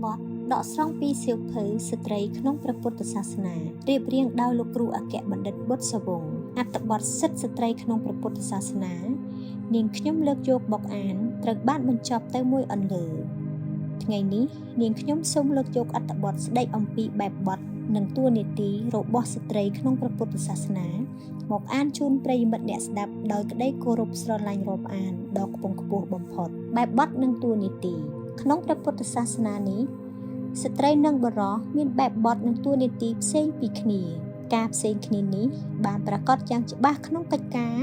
បទដកស្រង់ពីសៀវភៅស្ត្រីក្នុងព្រះពុទ្ធសាសនារៀបរៀងដោយលោកគ្រូអគ្គបណ្ឌិតបុត្រសាវង្សអត្ថបទសិទ្ធិស្ត្រីក្នុងព្រះពុទ្ធសាសនានាងខ្ញុំលើកយកមកអានត្រូវបានបញ្ចប់ទៅមួយអន្លើថ្ងៃនេះនាងខ្ញុំសូមលើកយកអត្ថបទស្ដីអំពីបែបបទនិងតួនាទីរបស់ស្ត្រីក្នុងព្រះពុទ្ធសាសនាមកអានជូនប្រិយមិត្តអ្នកស្ដាប់ដោយក្តីគោរពស្រឡាញ់រាប់អានដ៏ខ្ពង់ខ្ពស់បំផុតបែបបទនិងតួនាទីក្នុងព្រះពុទ្ធសាសនានេះស្ត្រីនិងបុរសមានបែបបទនិងតួនាទីផ្សេងពីគ្នាការផ្សេងគ្នានេះបានប្រាកដយ៉ាងច្បាស់ក្នុងកិច្ចការ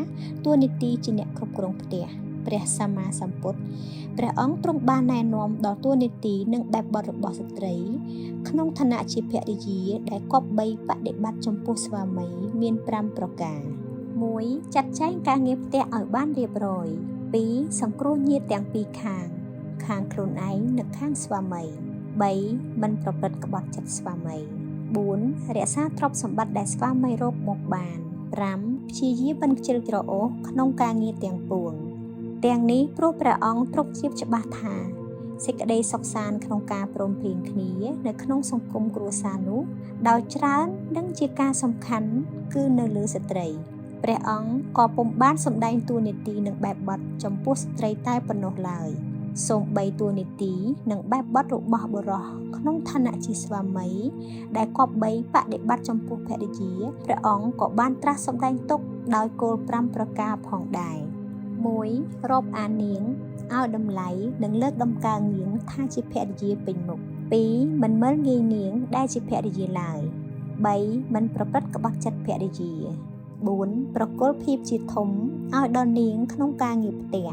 តួនាទីជាអ្នកគ្រប់គ្រងផ្ទះព្រះសម្មាសម្ពុទ្ធព្រះអង្គទ្រង់បានណែនាំដល់តួនាទីនិងបែបបទរបស់ស្ត្រីក្នុងឋានៈជាភរិយាដែលគប្បីបដិបត្តិចំពោះស្វាមីមាន5ប្រការ1ចាត់ចែងការងារផ្ទះឲ្យបានរៀបរយ2សង្គ្រោះញាតិទាំងពីរខាងខាងខ្លួនឯងនិងខាងស្វាមី3មិនប្រព្រឹត្តក្បត់ចិត្តស្វាមី4រក្សាទ្រព្យសម្បត្តិដែលស្វាមីរកមកបាន5ព្យាយាមមិនខ្ជិលច្រអូសក្នុងការងារទាំងពួងទាំងនេះព្រោះព្រះអង្គទ្រង់ជ្រាបច្បាស់ថាសេចក្តីសុខសាន្តក្នុងការព្រមព្រៀងគ្នានៅក្នុងសង្គមគ្រួសារនោះដោយច្រើននិងជាការសំខាន់គឺនៅលើស្ត្រីព្រះអង្គក៏ពុំបានសម្ដែងតួនាទីនិងបែបបទចំពោះស្ត្រីតែប៉ុណ្ណោះឡើយសូម្បីតួនាទីនិងបែបបទរបស់បុរសក្នុងឋានៈជាស្វាមីដែលគប្បីបដិបត្តិចំពោះភរិយាព្រះអង្គក៏បានត្រាស់សម្ដែងទុកដោយគោល5ប្រការផងដែរ1រាប់អាននាងឲ្យតម្លៃនិងលើកតម្កើងនាងថាជាភរិយាពេញមុខ2មិនមើលងាយនាងដែលជាភរិយាឡើយ3មិនប្រព្រឹត្តក្បត់ចិត្តភរិយា4ប្រគល់ភាពជាធំឲ្យដល់នាងក្នុងការងារផ្ទះ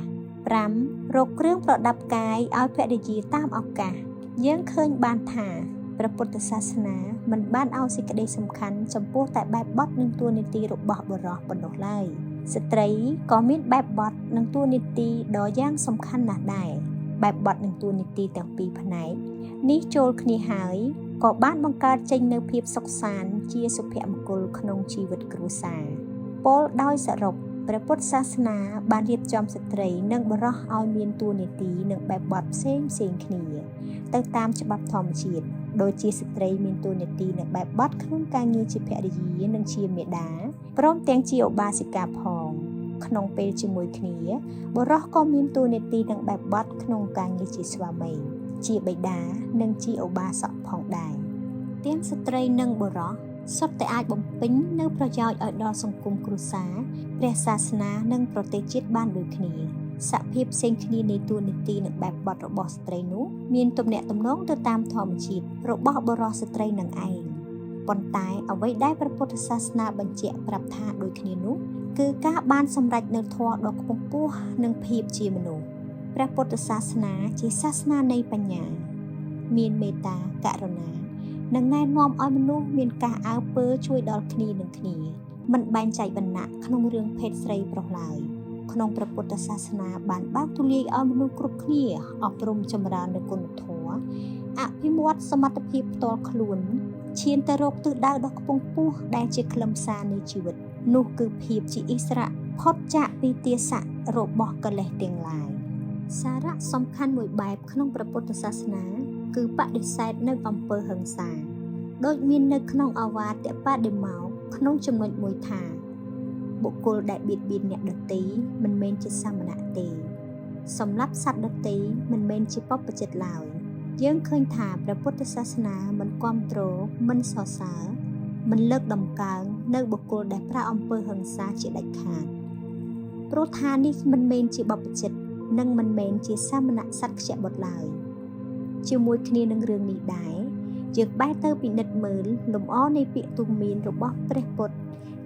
5រកគ្រឿងប្រដាប់កាយឲ្យភរិយាតាមឱកាសយើងឃើញបានថាព្រះពុទ្ធសាសនាមិនបានឲ្យសេចក្តីសំខាន់ចំពោះតែបែបបទនិងតួនាទីរបស់បុរសប៉ុណ្ណោះឡើយស្ត្រីក៏មានបែបបទនិងតួនាទីដ៏យ៉ាងសំខាន់ណាស់ដែរបែបបទនិងតួនាទីទាំងពីរផ្នែកនេះចូលគ្នាហើយក៏បានបង្កើតចេញនូវភាពសុខសាន្តជាសុភមង្គលក្នុងជីវិតគ្រួសារពោលដោយសរុបព្រះពុទ្ធសាសនាបានរៀបចំស្ត្រីនិងបុរសឲ្យមានតួនាទីនិងបែបបទផ្សេងផ្សេងគ្នាទៅតាមច្បាប់ធម្មជាតិដូចជាស្ត្រីមានតួនាទីនិងបែបបទក្នុងការងារជាភរិយានិងជាមាតាព្រមទាំងជាឧបាសិកាផងក្នុងពេលជាមួយគ្នាបុរសក៏មានតួនាទីនិងបែបបទក្នុងការងារជាស្វាមីជាបិតានិងជាឧបាសកផងដែរទាំងស្ត្រីនិងបុរសសុទ្ធតែអាចបំពេញនូវប្រយោជន៍ឲ្យដល់សង្គមគ្រួសារព្រះសាសនានិងប្រទេសជាតិបានដូចគ្នាសភាពផ្សេងគ្នានៃតួនាទីនិងបែបបទរបស់ស្ត្រីនោះមានទំនាក់ទំនងទៅតាមធម្មជាតិរបស់បុរសស្ត្រីនឹងឯងប៉ុន្តែអ្វីដែលព្រះពុទ្ធសាសនាបញ្ជាក់ប្រាប់ថាដូចគ្នានោះគឺការបានសម្រេចនូវធម៌ដ៏ខ្ពង់ខ្ពស់និងភាពជាមនុស្សព្រះពុទ្ធសាសនាជាសាសនានៃបញ្ញាមានមេត្តាករុណានិងណែនាំឲ្យមនុស្សមានការអើពើជួយដល់គ្នានឹងគ្នាមិនបែងចែកវណ្ណៈក្នុងរឿងភេទស្រីប្រុសឡើយក្នុងព្រះពុទ្ធសាសនាបានបើកទូលាយឲ្យមនុស្សគ្រប់គ្នាអប់រំចម្រើននូវគុណធម៌អភិវឌ្ឍសមត្ថភាពផ្ទាល់ខ្លួនឈានទៅរកទិសដៅដ៏ខ្ពង់ខ្ពស់ដែលជាខ្លឹមសារនៃជីវិតនោះគឺភាពជាឥស្សរៈផុតចាកពីទាសៈរបស់កិលេសទាំងឡាយសារៈសំខាន់មួយបែបក្នុងព្រះពុទ្ធសាសនាគឺបដិសេធនៅអំពើហិង្សាដូចមាននៅក្នុងអវាទបដិមោកក្នុងចំណុចមួយថាបុគ្គលដែលបៀតបៀនអ្នកដទៃមិនមែនជាសមណៈទេសម្លាប់សត្វដទៃមិនមែនជាបព្វជិតឡើយយើងឃើញថាព្រះពុទ្ធសាសនាមិនគាំទ្រមិនសរសើរមិនលើកតម្កើងនៅបុគ្គលដែលប្រើអំពើហិង្សាជាដាច់ខាតព្រោះថានេះមិនមែនជាបព្វជិតនិងមិនមែនជាសមណៈសត្វខ្យបុត្រឡើយជាមួយគ្នានឹងរឿងនេះដែរយើងបែរទៅពិនិត្យមើលលំអនៃពាក្យទូន្មានរបស់ព្រះពុទ្ធ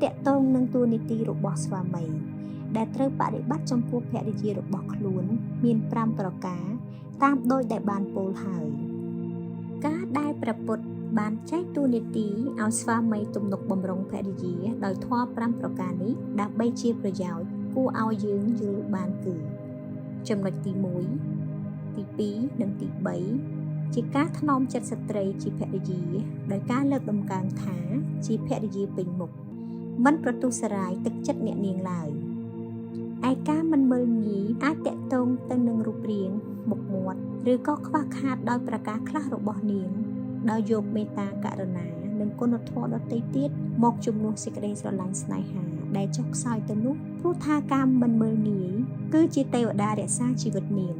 ទាក់ទងនឹងតួនាទីរបស់ស្វាមីដែលត្រូវបដិបត្តិចំពោះភរិយារបស់ខ្លួនមាន5ប្រការតាមដូចដែលបានពោលហើយការដែលព្រះពុទ្ធបានចែកតួនាទីឲ្យស្វាមីទំនុកបំរុងភរិយាដោយធម៌5ប្រការនេះដើម្បីជាប្រយោជន៍គួរឲ្យយើងយល់បានគឺចំណុចទី1ទី2និងទី3ជាការថ្នមចិត្តស្ត្រីជាភរិយាដោយការលើកតម្កើងថាជាភរិយាពេញមុខមិនប្រទុសរាយទឹកចិត្តអ្នកនាងឡើយឯការមិនមើលងាយអាចតាក់ទងទៅនឹងរូបរាងមុខមាត់ ឬក៏ខ្វះខាតដោយប្រការខ្លះរបស់នាងដោយយកមេត្តាករុណានិងគុណធម៌ដទៃទៀតមកជំនួសសេចក្តីស្រឡាញ់ស្នេហាដែលចុះខ្សោយទៅនោះព្រោះថាការមិនមើលងាយគឺជាទេវតារក្សាជីវិតនាង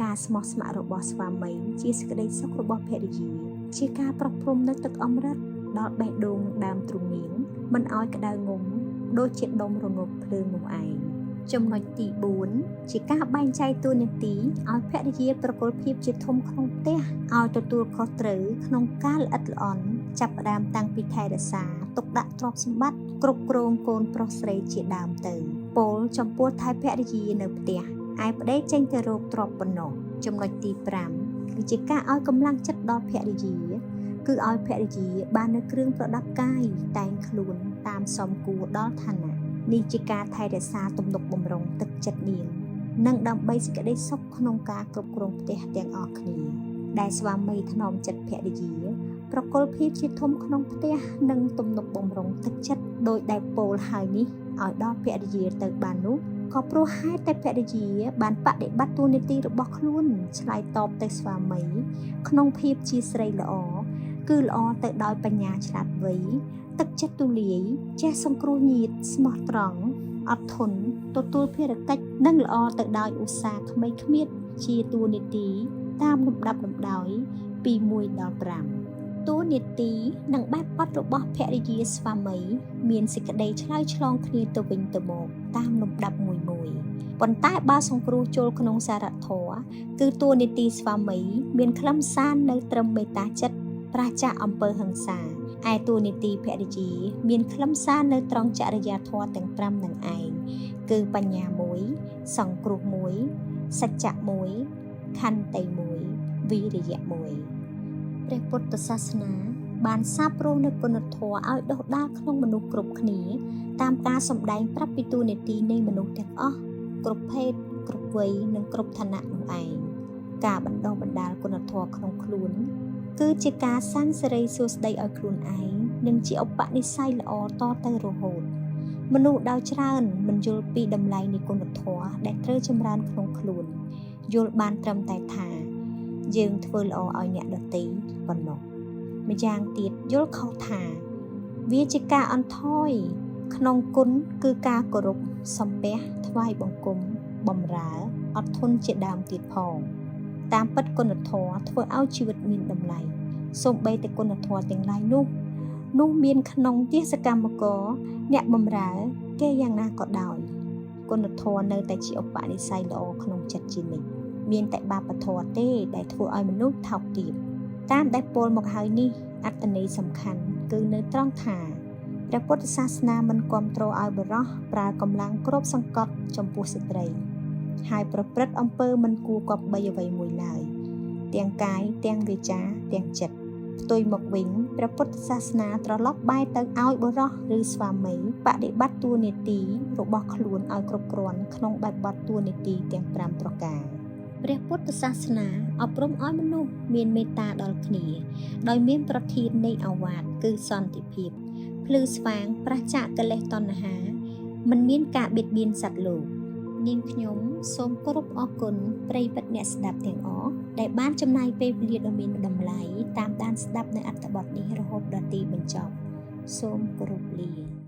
ការស្មោះស្ម័គ្ររបស់ស្វាមីជាសេចក្តីសុខរបស់ភរិយាជាការប្រោះព្រំនូវទឹកអម្រឹតដល់បេះដូងដើមទ្រូងនាងមិនឲ្យក្តៅងំដូចជាដុំរងប់ភ្លើងនោះឯងចំណុចទី4ជាការបែងចែកតួនាទីឲ្យភរិយាប្រគល់ភាពជាធំក្នុងផ្ទះឲ្យទទួលខុសត្រូវក្នុងការល្អិតល្អន់ចាប់ផ្ដើមតាំងពីថែរក្សាទុកដាក់ទ្រព្យសម្បត្តិគ្រប់គ្រងកូនប្រុសស្រីជាដើមទៅពោលចំពោះថែភរិយានៅផ្ទះឯប្តីចេញទៅរកទ្រព្យប៉ុណ្ណោះចំណុចទី5គឺជាការឲ្យកម្លាំងចិត្តដល់ភរិយាគឺឲ្យភរិយាបាននៅគ្រឿងប្រដាប់កាយតែងខ្លួនតាមសមគួរដល់ឋានៈនេះជាការថែរក្សាទំនុកបំរុងទឹកចិត្តនាងនិងដើម្បីសេចក្តីសុខក្នុងការគ្រប់គ្រងផ្ទះទាំងអស់គ្នាដែលស្វាមីថ្នមចិត្តភរិយាប្រគល់ភាពជាធំក្នុងផ្ទះនិងទំនុកបំរុងទឹកចិត្តដោយដែលពោលហើយនេះឲ្យដល់ភរិយាទៅបាននោះក៏ព្រោះហេតុតែភរិយាបានបដិបត្តិតួនាទីរបស់ខ្លួនឆ្លើយតបទៅស្វាមីក្នុងភាពជាស្រីល្អគឺល្អទៅដោយបញ្ញាឆ្លាតវៃទឹកចិត្តទូលាយចេះសង្គ្រោះញាតិស្មោះត្រង់អត់ធន់ទទួលភារកិច្ចនិងល្អទៅដោយឧស្សាហ៍ក្មេងគ្មៀតជាតួនាទីតាមលំដាប់លំដោយពី1ដល់5តួនាទីនិងបែបបទរបស់ភរិយាស្វាមីមានសេចក្តីឆ្លើយឆ្លងគ្នាទៅវិញទៅមកតាមលំដាប់មួយមួយប៉ុន្តែបើសង្គ្រោះចូលក្នុងសារធម៌គឺតួនាទីស្វាមីមានខ្លឹមសារនៅត្រឹមមេត្តាចិត្តប្រាសចាកអំពើហិង្សាឯតួនាទីភរិយាមានខ្លឹមសារនៅត្រង់ចរិយាធម៌ទាំង5នឹងឯងគឺបញ្ញា1សង្គ្រោះ1សច្ចៈ1ខន្តី1វីរិយៈ1ព្រះពុទ្ធសាសនាបានសាបព្រោះនូវគុណធម៌ឲ្យដុះដាលក្នុងមនុស្សគ្រប់គ្នាតាមការសម្ដែងប្រាប់ពីតួនាទីនៃមនុស្សទាំងអស់គ្រប់ភេទគ្រប់វ័យនិងគ្រប់ឋានៈនោះឯងការបណ្ដុះបណ្ដាលគុណធម៌ក្នុងខ្លួនគឺជាការសាងសិរីសួស្តីឲ្យខ្លួនឯងនិងជាឧបនិស្ស័យល្អតទៅរហូតមនុស្សដោយច្រើនមិនយល់ពីតម្លៃនៃគុណធម៌ដែលត្រូវចម្រើនក្នុងខ្លួនយល់បានត្រឹមតែថាយើងធ្វើល្អឲ្យអ្នកដទៃប៉ុណ្ណោះម្យ៉ាងទៀតយល់ខុសថាវាជាការអន់ថយក្នុងគុណគឺការគោរពសំពះថ្វាយបង្គំបំរើអត់ធន់ជាដើមទៀតផងតាមពិតគុណធម៌ធ្វើឲ្យជីវិតមានតម្លៃសូម្បីតែគុណធម៌ទាំងឡាយនោះមានក្នុងទាសកម្មករអ្នកបំរើគេយ៉ាងណាក៏ដោយគុណធម៌នៅតែជាឧបនិស្ស័យល្អក្នុងចិត្តជានិច្ចមានតែបាបធម៌ទេដែលធ្វើឲ្យមនុស្សថោកទាបតាមដែលពោលមកហើយនេះអត្ថន័យសំខាន់គឺនៅត្រង់ថាព្រះពុទ្ធសាសនាមិនគាំទ្រឲ្យបុរសប្រើកម្លាំងគ្របសង្កត់ចំពោះស្ត្រីហើយប្រព្រឹត្តអំពើមិនគួរគប្បីអ្វីមួយឡើយទាំងកាយទាំងវាចាទាំងចិត្តផ្ទុយមកវិញព្រះពុទ្ធសាសនាត្រឡប់បែរទៅឲ្យបុរសឬស្វាមីបដិបត្តិតួនាទីរបស់ខ្លួនឲ្យគ្រប់គ្រាន់ក្នុងបែបបទតួនាទីទាំង5ប្រការព្រះពុទ្ធសាសនាអប់រំឲ្យមនុស្សមានមេត្តាដល់គ្នាដោយមានប្រធាននៃឱវាទគឺសន្តិភាពភ្លឺស្វាងប្រាសចាកកិលេសតណ្ហាមិនមានការបៀតបៀនសត្វលោកនាងខ្ញុំសូមគោរពអរគុណប្រិយមិត្តអ្នកស្ដាប់ទាំងអស់ដែលបានចំណាយពេលវេលាដ៏មានតម្លៃតាមដានស្ដាប់នៅអត្ថបទនេះរហូតដល់ទីបញ្ចប់សូមគោរពលា។